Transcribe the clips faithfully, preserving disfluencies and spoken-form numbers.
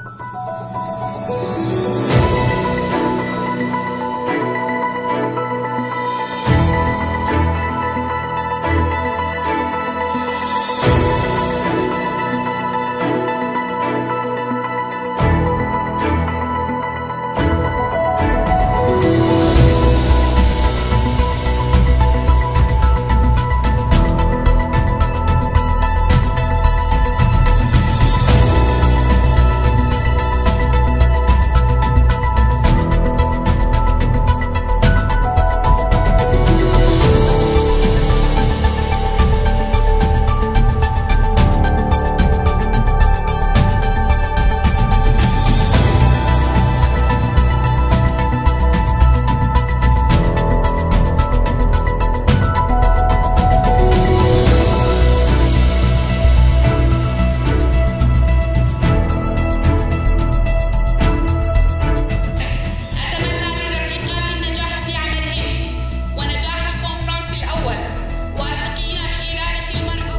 أتمنى للرفيقات النجاح في عملهن ونجاح الكونفرنس الأول. وافقينا بإرادة المرأة.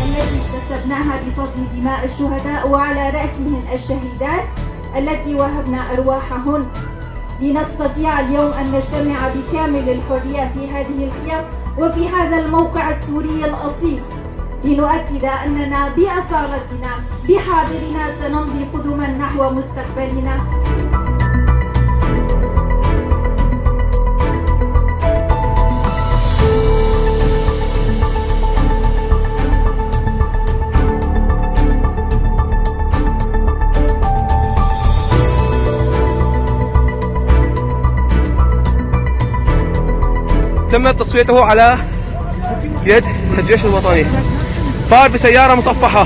التي اكتسبناها بفضل دماء الشهداء وعلى رأسهم الشهيدات التي وهبن أرواحهن. لنستطيع اليوم أن نجتمع بكامل الحرية في هذه الخيام وفي هذا الموقع السوري الأصيل، لنؤكد أننا بأصالتنا بحاضرنا سنمضي قدما نحو مستقبلنا. تم تصفيته على يد الجيش الوطني. فار بسيارة مصفحة.